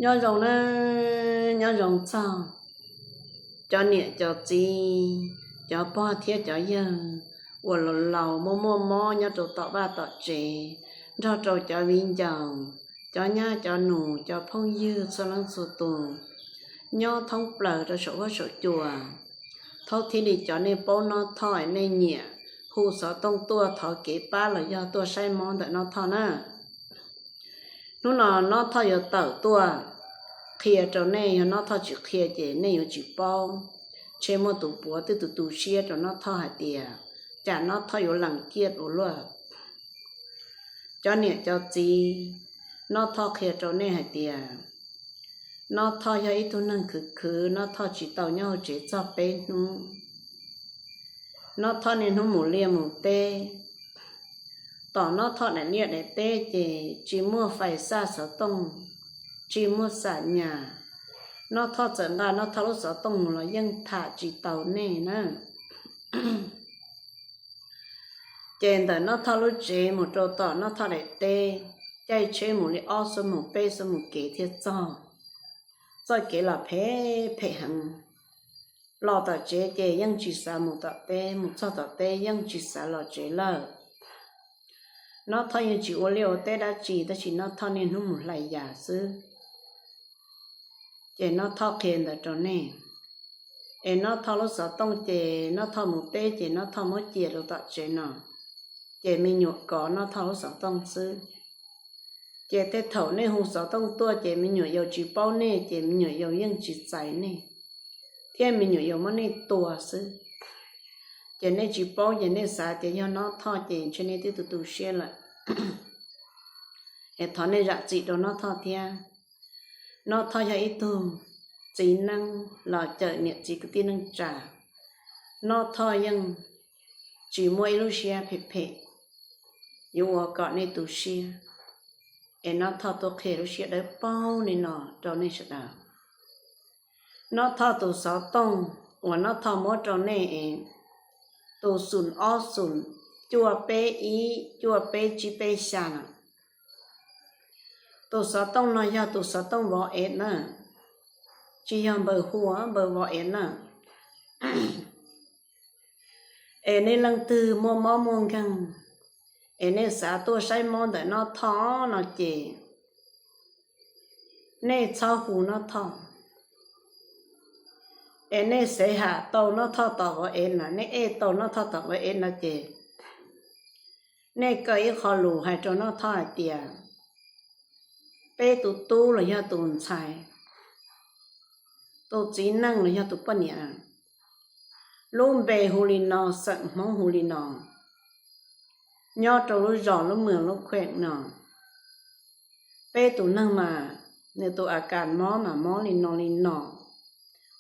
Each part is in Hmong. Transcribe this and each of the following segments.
Nyob zoo na, nyob zoo txog cov niam cov txiv, cov pog thiab cov yawg uas laus laus muaj muaj mob nyob rau tom vaj tom tsev, nrog rau cov viv ncaus, cov nyab cov nus, cov phooj ywg txhua leej txhua tus nyob thoob plaws rau saum huab saum cua. Thov thiaj li cov nej paub Nob Thoj nej nyiam hu xov tooj tuaj thov kev pab los yog tuaj saib mob ntawm Nob Thoj na. Hnub no Nob Thoj yuav tawm tuaj qhia rau nej, yog Nob Thoj tsis qhia ces nej yuav tsis paub. Ntshe muaj tus puav twb tu tu siab rau Nob Thoj hais tias cas Nob Thoj yuav lees kiaj ua luaj. Cov niam cov txiv, Nob Thoj qhia rau nej hais tias Nob Thoj yog ib tug neeg khwv khwv, Nob Thoj tsis tau nyob hauv tsev txog peb hnub. Nob Thoj niaj hnub mus liaj mus teb. Tom Nob Thoj daim liaj daim teb ces tsis muaj fais xaj xov tooj, tsis muaj xam nyas. Nob Thoj txawm nqa Nob Thoj lub xov tooj mus los yeej tham tsis tau nej na. Ces ntawm Nob Thoj lub tsev mus rau tom Nob Thoj daim teb, caij tsheb mus li ob xuab moos peb xuab moos kev thiaj txog. Txoj kev los phem phem heev. Los tom tsev ces yeej tsis xav mus tom teb, mus txog tom teb yeej tsis xav los tsev lawm. Nob Thoj yeej tsis ua liaj ua teb dab tsi tab sis Nob Thoj niaj hnub mus hlais yas xwb. Ces Nob Thoj qhia ntawd rau nej. Es Nob Thoj lub xov tooj ces Nob Thoj mus teb ces Nob Thoj muab cia rau tom tsev no, ces me nyuam kov Nob Thoj lub xov tooj xwb. Ces tej thaum nej hu xov tooj tuaj ces me nyuam yaus tsis paub nej ces me nyuam yaus yeej tsis txais nej, thiab me nyuam yaus muab nej tua xwb. Ces nej tsis paub ces nej xav tias yog Nob Thoj ces ntshe nej twb tu tu siab lawm. Es thov nej zam txim rau Nob Thoj thiab. Nob Thoj yog ib tug txiv neeb los cawm niam txiv kwv tij neej tsa. Nob Thoj yeej tsis muaj ib lub siab phem phem yuav ua kom nej tu siab. Es Nob Thoj tuaj qhia lub siab dawb paug li no rau nej sawv daws. Nob Thoj tus xov tooj uas Nob Thoj muab rau nej es tus xum ob xum cuaj peb ib cuaj peb tsib peb xya no. Tus xov tooj no yog tus xov tooj vov ev na, tsis yog npaws hu, npaws vov ev na. Es nej leej twg muaj mob muaj nkeeg, es nej xav tuaj saib mob ntawm Nob Thoj no ces nej txhob hu Nob Thoj. Es nej xev ham tau Nob Thoj tom vov ev na, nej ej tau Nob Thoj tom vov ev no ces nej kaw ib qho lus hais rau Nob Thoj hais tias, peb tus tub los yog tus ntxhais, tus txiv neej los yog tus poj niam, lub npe hu li no, xeem Hmoob hu li no, nyob rau lub zos lub mwm lub khuem no. Peb tus neeg mas nws tus a kas mob mas mob li no li no,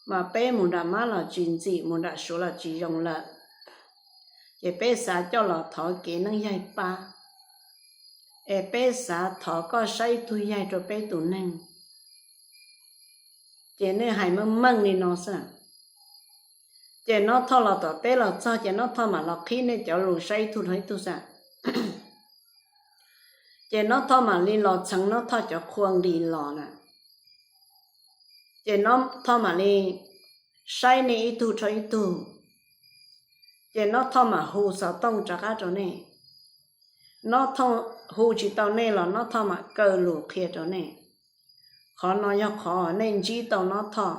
mas peb mus nram mab los tsis ntxim, mus nram suav los tsis zoo lawm. Ces peb xav coj los thov kev neej yaig pab, es peb xav thov koj saib ib tug yaig rau peb tus neeg. Ces nej hais meej meej li no xwb. Ces Nob Thoj los tom teb los txog ces Nob Thoj mam los qhib nej cov lus saib ib tug dhau ib tug xwb. Ces Nob Thoj mam li los txheev Nob Thoj cov qhua nqis los na. Ces Nob Thoj mam li saib nej ib tug dhau ib tug. Ces Nob Thoj mam hu xov tooj rov qab rau nej. Nob Thoj hu tsis tau nej los Nob Thoj mam kaw lus qhia rau nej. Qhov no yog qhov nej ntsib tau Nob Thoj.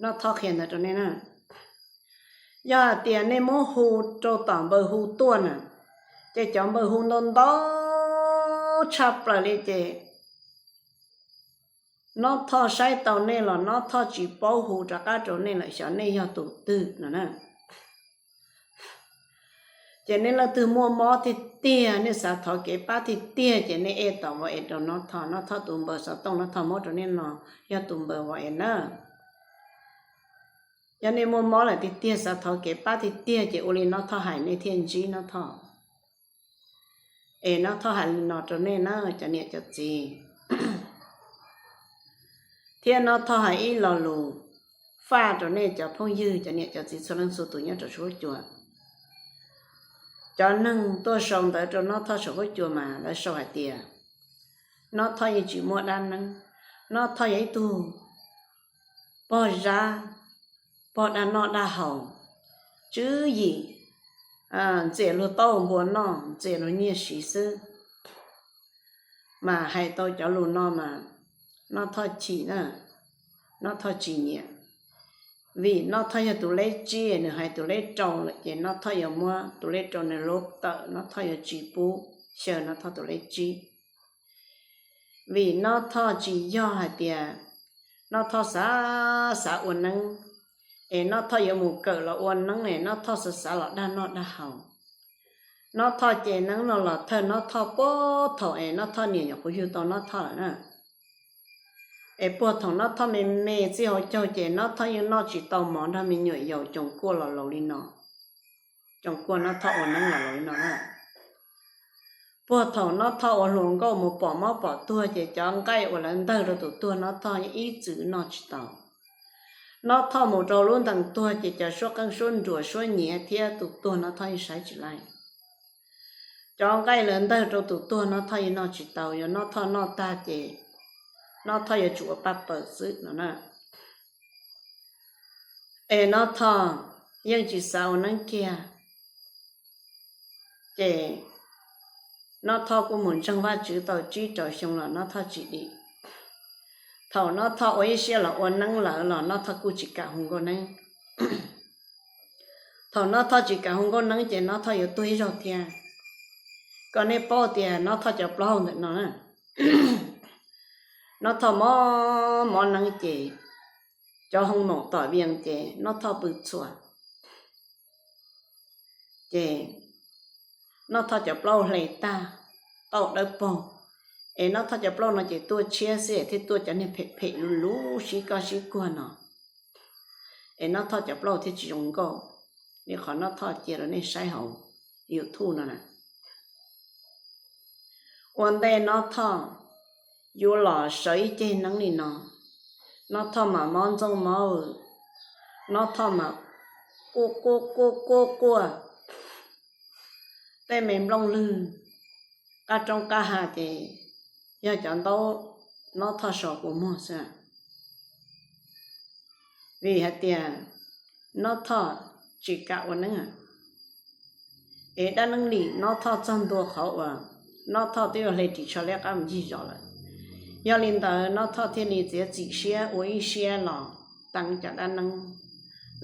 Nob Thoj qhia ntawd rau nej na. Yog hais tias nej muab hu rau tom npaws hu tuaj na, ces cov npaws hu ntau ntau tshaj plaws li ces Nob Thoj saib tau nej los Nob Thoj tsis paub hu rov qab rau nej lawm xyov nej yog tus twg no na. Ces nej leej twg muaj mob tiag tiag, nej xav thov kev pab tiag tiag ces nej ej tom vov ev rau Nob Thoj, Nob Thoj tus npaws xov tooj Nob Thoj muab rau nej no yog tus npaws vov ev na. Yog nej muaj mob lawm tiag tiag xav thov kev pab tiag tiag ces ua li Nob Thoj hais nej thiaj ntsib Nob Thoj. Es Nob Thoj hais li no rau nej na cov niam cov txiv. Thiab Nob Thoj hais ib lo lus faj rau nej cov phooj ywg cov niam cov txiv txhua leej txhua tus nyob rau saum huab cua. Cov neeg tuaj sau ntawv rau Nob Thoj saum huab cua mas lawv sau hais tias Nob Thoj yeej tsis muaj dab neeb. Nov Thoj yog ib tug pog zab, pog dag noj dag haus, tswv yim ntxias luag taub npua noj, ntxias luag nyiaj siv xwb. Mas hais tau cov lus no mas Nov Thoj chim na, Nov Thoj tsis nyiam. Vim Nov Thoj yog tus leb tsib, nws hais tus leb rau lawm ces Nov Thoj yuav muab tus leb rau nws lub tawm, Nov Thoj yuav tsis pub xyaw Nov Thoj tus leb tsib. Vim Nov Thoj tsis yog hais tias Nov Thoj xav, xav ua neeb, es Nov Thoj yuav mus kawm los ua neeb es Nov Thoj xav, xav los dag noj dag haus. Nov Thoj ces neeb no los thawj Nov Thoj puag thaum es Nov Thoj niam nyuam qhuav yug tau Nov Thoj lawm na. Es puag thaum Nov Thoj me me txij hauv caug ces Nov Thoj yeej noj tsis tau mov nrog me nyuam yaus coom kuaj los laus li no, coom kuaj Nov Thoj ua neeb los laus li no na. Puag thaum Nov Thoj ua hluas nkauj mus pom mob pom tuag ces cov nqaij uas lawv ntawg rau tus tuag Nov Thoj yeej ib txwm noj tsis tau. Nov Thoj mus rau lub ntees tuag ces cov suab qeej suab nruas suab nyiav thiab tus tuag Nov Thoj yeej saib tsis laij. Cov nqaij lawv ntawg rau tus tuag Nov Thoj yeej noj tsis tau, yog Nov Thoj noj tag ces Nov Thoj yuav tsum ua paj paws xwb no na. Es Nov Thoj yeej tsis xav ua neeb kiag. Ces Nov Thoj kuj mus ntseeg Vajtswv tau tsib rau xyoo los Nov Thoj tsis dim. Thaum Nov Thoj ua ib siab los ua neeb lawm los Nov Thoj kuj tsis kam hu nkauj neeb. Thaum Nov Thoj tsis kam hu nkauj neeb ces Nov Thoj yuav tuag ib zaug thiab. Kom nej paub tias Nov Thoj cov plaub hau ntawm no na, Nov Thoj mob mob neeb ces cov hoo maum tom vias ces Nov Thoj pw txhuam. Ces Nov Thoj cov plaub hle tag, tau dawb paug. Es Nov Thoj cov plaub no ces tuaj tshiab xwb thiaj tuaj cov niag phem phem luv luv sib koj sib kuag no. Es Nov Thoj cov plaub thiaj tsis zoo nkauj li qhov Nov Thoj cia rau nej saib hauv YouTube no na. Ua ntej Nov Thoj yuav los sawv ib ceg neeb li no, Nov Thoj mas mob ntxooj mob vwm, Nov Thoj mas quaj quaj quaj quaj quaj, tej me nplooj lwg qab roob qab hav ces yog cov ntaub Nov Thoj sau kua muag xwb. Vim hais tias Nov Thoj tsis kam ua neeb, es dab neeb lim Nov Thoj txog ntua qhov uas Nov Thoj twb yuav hle ris tsho liab qab mus ncig zos lawm. Yog li ntawd Nov Thoj thiaj li txiav txim siab ua ib siab los teev cov dab neeb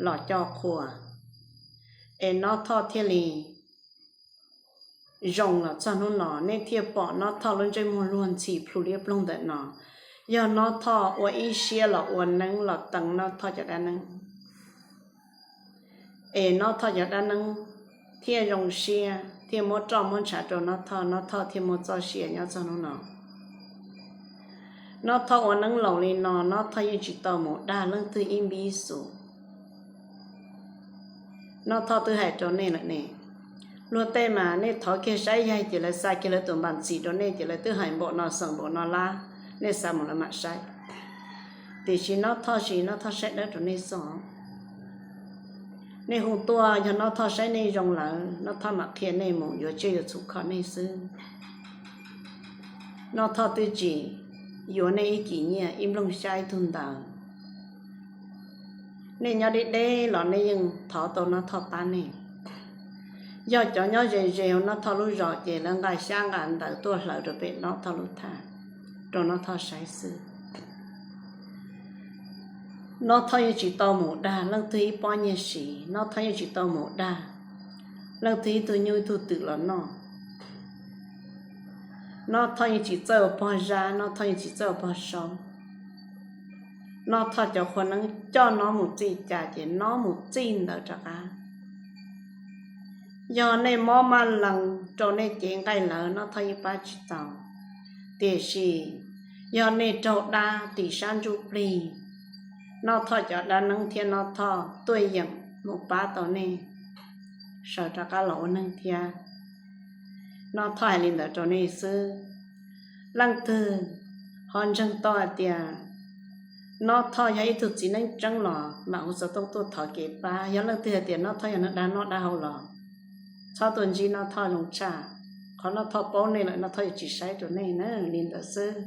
los coj qhua, es Nov Thoj thiaj li zoo los txog hnub no. Nej thiaj pom Nov Thoj lub ntsej muag luag ntxhi plhu liab ploog ntawm no, yog Nov Thoj ua ib siab los ua neeb los teev Nov Thoj cov dab neeb. Es Nov Thoj cov dab neeb thiaj zoo siab, thiaj muab roj muab ntshav rau Nov Thoj, Nov Thoj thiaj muaj txoj sia nyob txog hnub no. Nov Thoj ua neeb laus li no, Nov Thoj yeej tsis tau mus dag leej twg ib npib xus. Nov Thoj twb hais rau nej lawm ne, luag tej mas nej thov kiag saib yaig ces lawv xa kiag lawv tus npas ntxis rau nej ces lawv twb hais npaum no xeem npaum no lab, nej xav mus lawv mam saib. Tiam sis Nov Thoj tsis, Nov Thoj saib dawb rau nej xwb. Nej hu tuaj, yog Nov Thoj saib nej zoo lawm, Nov Thoj mam qhia nej mus, yuav tsiaj yuav txhu kho nej xwb. Nov Thoj twb tsis yuav nej ib kis nyiaj, ib nplooj xyab, ib tug ntawv. Nej nyob deb deb los nej yeej thov tau Nov Thoj pab nej. Yog cov nyob ze ze hauv Nov Thoj lub zos ces lawv nqa xyab nqa ntawv tuaj hlawv rau pem Nov Thoj lub thaj rau Nov Thoj saib xwb. Nov Thoj yeej tsis tau mus dag leej twg ib pob nyiaj siv, Nov Thoj yeej tsis tau mus dag leej twg ib tug nyuj ib tug twm los noj. Nov Thoj yeej tsis txawj ua pog zab, Nov Thoj yeej tsis txawj ua pog saub. Nov Thoj cov qhua neeb coj Nov mus txij cas ces Nov mus txij ntawd rov qab. Yog nej mob maj lees rau nej cev nqaij lawm Nov Thoj yeej pab tsis tau, tiam sis yog nej raug dab tim sab ntsuj plig, Nov Thoj cov dab neeb thiab Nov Thoj tuaj yeem mus pab tau nej sawv rov qab los ua neeg thiab. Nov Thoj hais li ntawd rau nej xwb. Leej twg ho ntseeg tau hais tias Nov Thoj yog ib tug txiv neeb tseeb los mam hu xov tooj tuaj thov kev pab. Yog leej twg hais tias Nov Thoj yog neeg dag noj dag haus los txhob tuaj ntsib Nov Thoj zoo tshaj. Qhov Nov Thoj paub nej lawm Nov Thoj yuav tsis saib rau nej na, li ntawd xwb.